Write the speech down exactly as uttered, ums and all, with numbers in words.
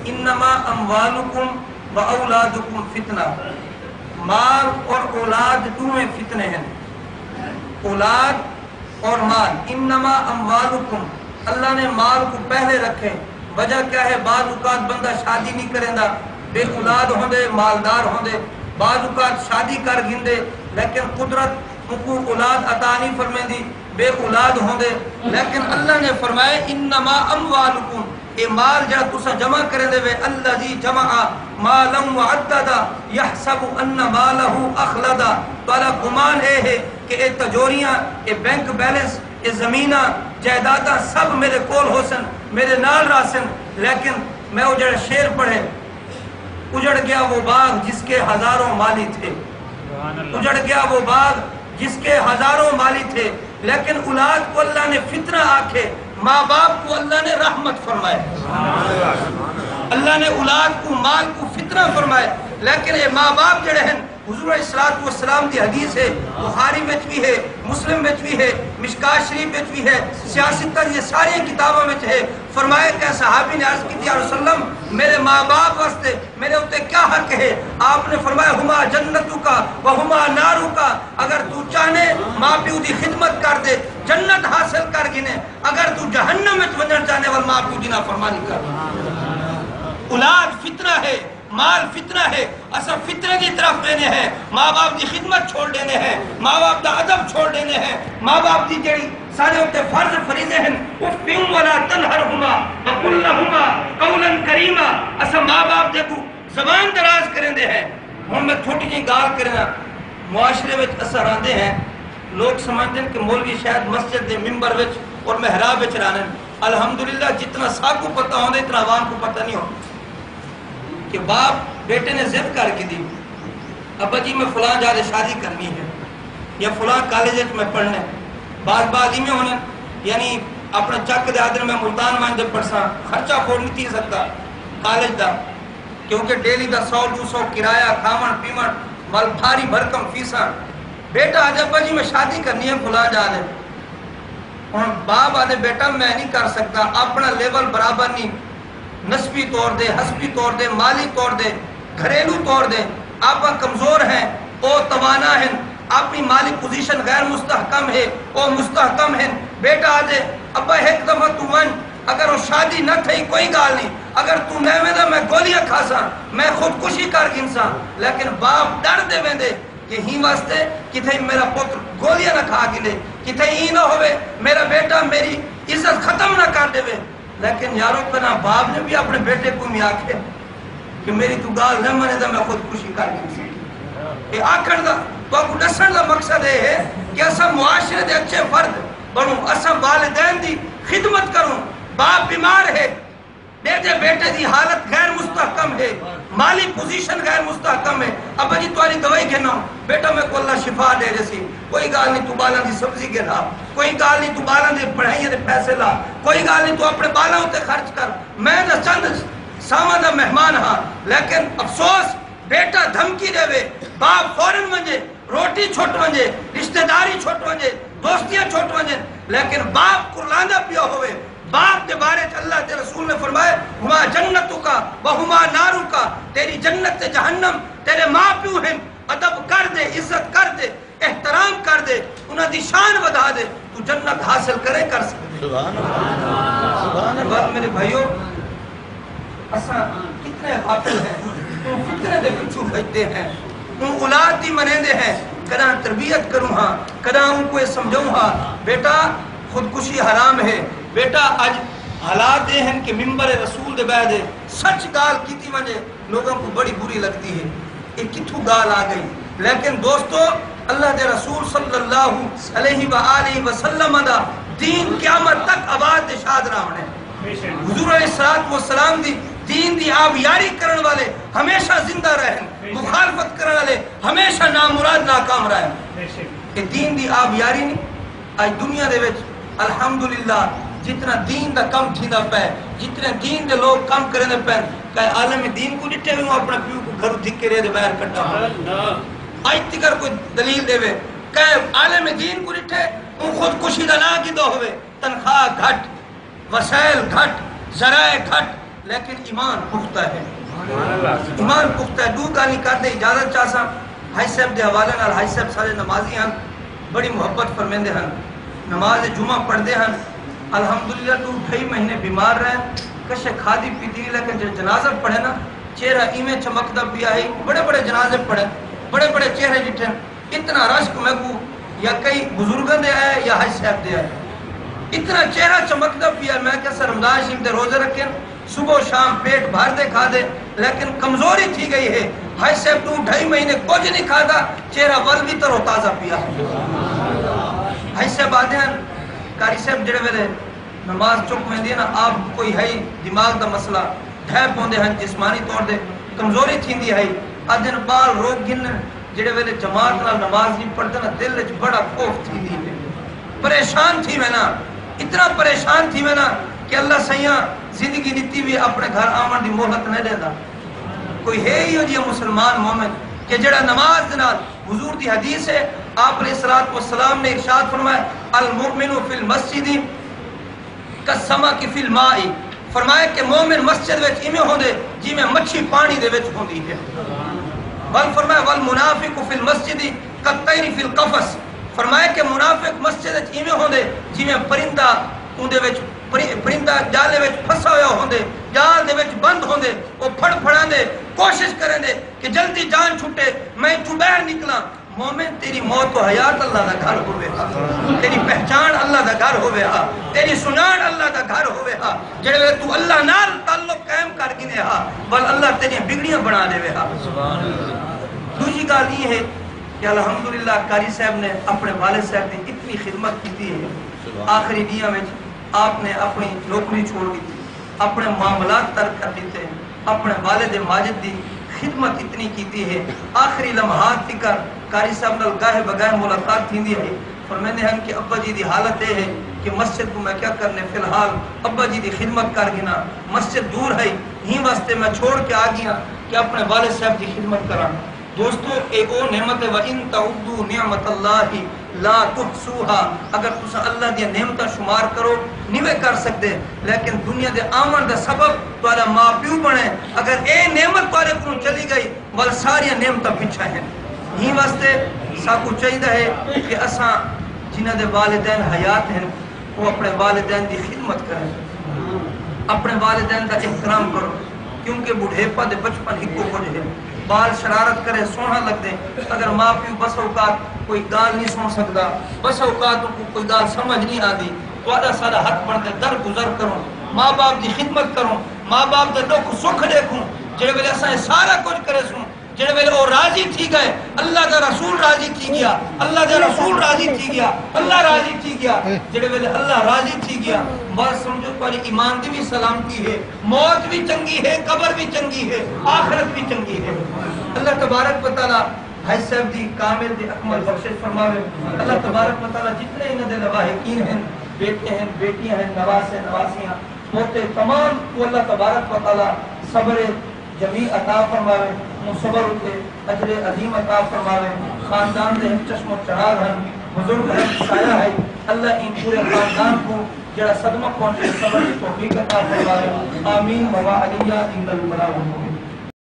انما اموالکم و اولادکم فتنہ، مال اور اولاد ݙوہیں فتنے ہن۔ اولاد اور مال، انما اموالکم، اللہ نے مال کو پہلے رکھے۔ وجہ کیا ہے؟ بعض اوقات بندہ شادی نہیں کریندا، بے اولاد ہوندے، مالدار ہوندے، بعض اوقات شادی کر گھندے، لیکن قدرت اونکوں اولاد عطا نہیں فرمیندی، بے اولاد ہوندے۔ لیکن اللہ نے فرمایا، انما اموالکم، اے مال جڑا تساں جمع کریندے وے، الذی جمع مالا وعددا یحسب ان مالہ اخلدا، تہاݙا گمان اے ہے کہ اے تجوریاں، اے بینک بیلنس، اے زمیناں، جائیداداں سب میݙے کول ہوسن، میݙے نال رہسن۔ لیکن میں او جڑا شعر پڑھے، اجڑ گیا وہ باغ جس کے ہزاروں مالی تھے، اجڑ گیا وہ باغ جس کے ہزاروں مالی تھے، لیکن اولاد کو اللہ نے فتنہ آکھے، ماں باپ کو اللہ نے رحمت فرمائے۔ اللہ نے اولاد کو، مال کو فتنہ فرمائے، لیکن اے ماں باپ جڑے ہیں، حضور علیہ الصلوۃ والسلام دی حدیث ہے، بخاری وچ بھی ہے، مسلم وچ بھی ہے، مشکات شریف وچ بھی ہے، سیاست دی ساری کتاباں وچ ہے۔ فرمایا کہ صحابی نے عرض کی، یا رسول اللہ، میرے ماں باپ واسطے میرے اُتے کیا حق ہے؟ آپ نے فرمایا، ہما جنتک و ہما نارک، اگر تو چاہنے ماں پیو دی خدمت کر دے، جنت حاصل کر گھنے، اگر تو جہنم وچ ونڄݨ چاہنے ول ماں پیو دی نافرمانی کر۔ اولاد فتنہ ہے، مال فتنہ ہے، اساں فتنے دی طرف ویندے ہیں، ماں باپ دی خدمت چھوڑ ݙیندے ہیں، ماں باپ دا ادب چھوڑ ݙیندے ہیں، ماں باپ دی جڑی سارے اُتے فرض فریضے ہیں، اف ولا تنہرہما وقل لہما قولا کریما، اساں ماں باپ دے اڳوں زبان دراز کریندے ہیں۔ ہݨ میں چھوٹی جہی ڳالھ کرینداں، معاشرے وچ اساں رہندے ہیں، لوگ سمجھدے ہیں کہ مولوی شاید مسجد دے ممبر وچ اور محراب وچ رہندے ہیں۔ الحمدللہ جتنا ساکوں پتہ ہوندے اتنا عوام کوں پتہ نہیں ہوندا۔ کہ باپ بیٹے نے ضد کر گھدی، ابا جی میں فلاں جاہ تے شادی کرنی ہے یا فلاں کالج وچ میں پڑھنا ہے۔ بعض بعض ایویں ہوندن، یعنی اپݨے چک دے آہدن میں ملتان ونڄ تے پڑھساں، خرچہ افورڈ نہیں تھی سڳدا کالج دا، کیونکہ ڈیلی دا سو ݙو سو کرایہ، کھاوݨ پیوݨ، ول بھاری بھرکم فیساں۔ بیٹا آہدے ابا جی میں شادی کرنی ہے فلاں جاہ تے۔ ہݨ باپ آہدے بیٹا میں نہیں کر سڳدا، اپݨا لیول برابر نہیں، نسبی طور تے، حسبی طور تے، مالی طور تے، گھریلو طور تے آپاں کمزور ہیں، او توانا ہن، اپݨی مالی پوزیشن غیر مستحکم ہے، او مستحکم ہن۔ بیٹا آہدے، ابا ہک دفعہ توں ونڄ، اگر او شادی نہ تھئی کوئی ڳالھ نہیں، اگر توں نہ ویندا میں گولیاں کھاساں، میں خودکشی کر گھنساں۔ لیکن باپ ݙر دے ویندے کہ ہیں واسطے کتھے میرا پتر گولیاں نہ کھا گھنے، کتھے ایں نہ ہووے میرا بیٹا میری عزت ختم نہ کر ݙیوے۔ لیکن یارو، کݙاں باپ نے بھی اپݨے بیٹے کوں میں آکھے کہ میری توں ڳالھ نہ منے تاں میں خودکشی کر گھنساں۔ اے آکھݨ دا، تہاکوں ݙسݨ دا مقصد اے ہے کہ اساں معاشرے دے اچھے فرد بݨوں، اساں والدین دی خدمت کروں۔ باپ بیمار ہے، ݙیہدے بیٹے دی حالت غیر مستحکم ہے، مالی پوزیشن غیر مستحکم ہے۔ ابا جی تہاݙی دوائی گھناؤں، بیٹا میکوں اللہ شفا ݙے ݙیسی۔ کوئی ڳالھ نہیں، توں ٻالاں دی سبزی گھن آ، کوئی ڳالھ نہیں، توں ٻالاں دی پڑھائیاں دے پیسے لا، کوئی ڳالھ نہیں، توں اپݨے ٻالاں اُتے خرچ کر، میں تاں چند ساواں دا مہمان ہاں۔ لیکن افسوس، بیٹا دھمکی ݙیوے، باپ فوراً ونڄے، روٹی چھٹ ونڄے، رشتہ داری چھٹ ونڄے، دوستیاں چھٹ ونڄن، لیکن باپ کرلاندا پیا ہووے، باپ دے بارے چ اللہ دے رسول نے فرمایا، ہما جنتک و ہما نارک، تیری جنت تے جہنم تیݙے ماء پیو ہن، ادب کر ݙے، عزت کر ݙے، احترام کر ݙے، انہاں دی شان ودھا ݙے، توں جنت حاصل کریں کر سڳدیں۔ سبحان اللہ۔ سبحان اللہ۔ بس میرے بھائیو، اساں کتنے غافل ہیں، اوں فتنے دے پچھوں بھڄدے ہیں، اوں اولاد دی منیندے ہیں، کݙاں تربیت کروں ہاں، کݙاں اونکوں اے سمجھاؤں ہاں، بیٹا خودکشی حرام ہے، بیٹا اڄ حالات اے ہن کہ ممبر رسول دے ٻہہ تے سچ ڳالھ کیتی ونڄے، لوگاں کوں بڑی بری لڳدی ہے۔ اے کتھوں ڳالھ آ ڳئی؟ لیکن دوستو، اللہ دے رسول صلی اللہ علیہ وآلہ وسلم دا دین قیامت تک آباد تے شاد رہوݨے۔ حضور علیہ الصلوۃ والسلام دی دین دی آبیاری کرݨ والے ہمیشہ زندہ رہن، مخالفت کرݨ والے ہمیشہ نامراد ناکام رہن۔ اے دین دی آبیاری نہیں۔ اڄ دنیا دے وچ الحمدللہ جتنا دین دا کم تھیندا پئے، جتنے دین دے لوگ کم کریندے پئن، کہیں عالم دین کوں ݙٹھے وے اوں اپݨے پیو کوں گھروں دھکے ݙے تے ٻاہر کڈھا ہووے؟ اڄ تکر کوئی دلیل ݙیوے؟ کہیں عالم دین کوں ݙٹھے اوں خودکشی دا ناں گھدا ہووے؟ تنخواہ گھٹ، وسائل گھٹ، ذرائع گھٹ، لیکن ایمان پختہ ہے۔ ایمان پختہ ہے۔ ݙو ڳالھیں کر تے اجازت چاہساں۔ حاجی صاحب دے حوالے نال، حاجی صاحب سارے نمازی ہن، بڑی محبت فرمیندے ہن، نماز جمعہ پڑھدے ہن۔ الحمدللہ ݙو ڈھائی مہینے بیمار رہے، کشے کھادی پیتی نہیں، لیکن جے جنازہ پڑھے نا، چہرہ ایویں چمکدا پیا ہے۔ بڑے بڑے جنازے پڑھے، بڑے بڑے چہرے ݙٹھے، اتنا رشک میکوں یا کئی بزرگاں دے آئے یا حاجی صاحب دے آئے، اتنا چہرہ چمکدا پیا۔ میں کہیا سر رمضان شریف دے روزے رکھے، صبح و شام پیٹ بھر دے کھادے، لیکن کمزوری تھی ڳئی ہے۔ حاجی صاحب ݙو ڈھائی مہینے کجھ نہیں کھادا، چہرہ ول وی تر و تازہ پیا۔ حاجی صاحب آہدے ہن، قاری صاحب جیڑھے ویلے نماز چک ویندی ہے نا، آپ کوئی ہے دماغ دا مسئلہ، ڈھہہ پوندے ہن، جسمانی طور تے کمزوری تھیندی ہے۔ آہدن ٻال روک گھنن، جیڑھے ویلے جماعت نال نماز نہیں پڑھدے نا، دل وچ بڑا خوف تھیندی ہے، پریشان تھی وینا، اتنا پریشان تھی وینا کہ اللہ سئیاں زندگی ݙتی وی اپݨے گھر آوݨ دی مہلت نہ ݙیندا۔ کوئی ہے ایہو جیہا مسلمان مومن کہ جیڑھا نماز دے نال، حضور دی حدیث ہے، آپ علیہ الصلوۃ والسلام نے ارشاد فرمایا، المؤمن فی المسجد کالسمک فی الماء، فرمایا کہ مومن مسجد وچ ایویں ہوندے جویں مچھی پانی دے وچ ہوندی ہے۔ ول فرمایا، والمنافق فی المسجد کالطیر فی القفص، فرمایا کہ منافق مسجد وچ ایویں ہوندے جویں پرندہ اوندے وچ، پری-، پرندہ جالے وچ پھسا ہویا ہوندے، جال دے وچ بند ہوندے، او پھڑ پھڑاندے، کوشش کریندے کہ جلدی جان چھٹے، میں اتھوں باہر نکلاں۔ مومن، تیری موت و حیات اللہ دا گھر ہووے ہا، تیری پہچان اللہ دا گھر ہووے ہا، تیری سنڄاݨ اللہ دا گھر ہووے ہا۔ جیڑھے ویلے توں اللہ نال تعلق قائم کر گھنے ہا، ول اللہ تیریاں بگڑیاں بݨا ݙیوے ہا۔ ݙوجھی ڳالھ ایں ہے کہ الحمدللہ قاری صاحب نے اپݨے والد صاحب دی اتنی خدمت کیتی ہے۔ آخری ݙینہاں وچ آپ نے اپݨی نوکری چھوڑ ݙتی، اپݨے معاملات ترک کر ݙتے، اپݨے والد ماجد دی خدمت اتنی کیتی ہے۔ آخری لمحات تکر قاری صاحب نال گاہے بگاہے ملاقات تھیندی ہے، فرمیندے ہن کہ ابا جی دی حالت اے ہے کہ مسجد کوں میں کیا کرنے، فی الحال ابا جی دی خدمت کر گھناں، مسجد دور ہئی، ایں واسطے میں چھوڑ کے آ ڳیاں کہ اپݨے والد صاحب دی خدمت کراں۔ دوستو، اے او نعمت ہے، وَإِن تَعُدُّوا نِعْمَتَ اللَّهِ لَا تُحْصُوهَا، اگر تساں اللہ دیاں نعمتاں شمار کرو، نویں کر سڳدے، لیکن دنیا دے آوݨ دا سبب تہاݙا ماء پیو بݨے۔ اگر اے نعمت تہاݙے کولوں چلی ڳئی، ول ساریاں نعمتاں پچھاں ہن۔ ایں واسطے ساکوں چاہیدا ہے کہ اساں جنہاں دے والدین حیات ہن، او اپݨے والدین دی خدمت کرن، اپݨے والدین دا احترام کرن، کیونکہ ٻڈھیپا تے بچپن ہکو کجھ ہے۔ ٻال شرارت کرے، سوہݨا لڳدے، اگر ماء پیو بس اوقات کوئی ڳالھ نہیں سݨ سڳدا، بس اوقات اونکوں کوئی ڳالھ سمجھ نہیں آندی، تہاݙا ساݙا حق بݨدے در گزر کروں، ماء باپ دی خدمت کروں، ماء باپ دے ݙکھ سکھ ݙیکھوں۔ جیڑھے ویلے اساں اے سارا کجھ کریسوں، جیڑھے ویلے او راضی تھی ڳئے، اللہ دا رسول راضی تھی ڳیا، اللہ دا رسول راضی تھی ڳیا، اللہ راضی تھی ڳیا۔ جیڑھے ویلے اللہ راضی تھی ڳیا، بس سمجھو تہاݙی ایمان دی وی سلامتی ہے، موت وی چنڳی ہے، قبر وی چنڳی ہے، آخرت وی چنڳی ہے۔ اللہ تبارک و تعالیٰ حاجی صاحب دی کامل تے اکمل بخشش فرماوے۔ اللہ تبارک و تعالیٰ جتنے انہاں دے لواحقین ہن، بیٹے ہن، بیٹیاں ہن، نواسے، نواسیاں، پوتے، تمام کوں اللہ تبارک و تعالیٰ صبر جمیل عطا فرماوے، اوں صبر اتے اجر عظیم عطا فرماوے۔ خاندان دے ہک چشم و چراغ ہن، بزرگ ہن، سایہ ہے۔ اللہ ایں پورے خاندان کوں جیڑھا صدمہ پہنچے، صبر دی توفیق عطا فرماوے۔ آمین۔ وما علینا الا البلاغ المبین۔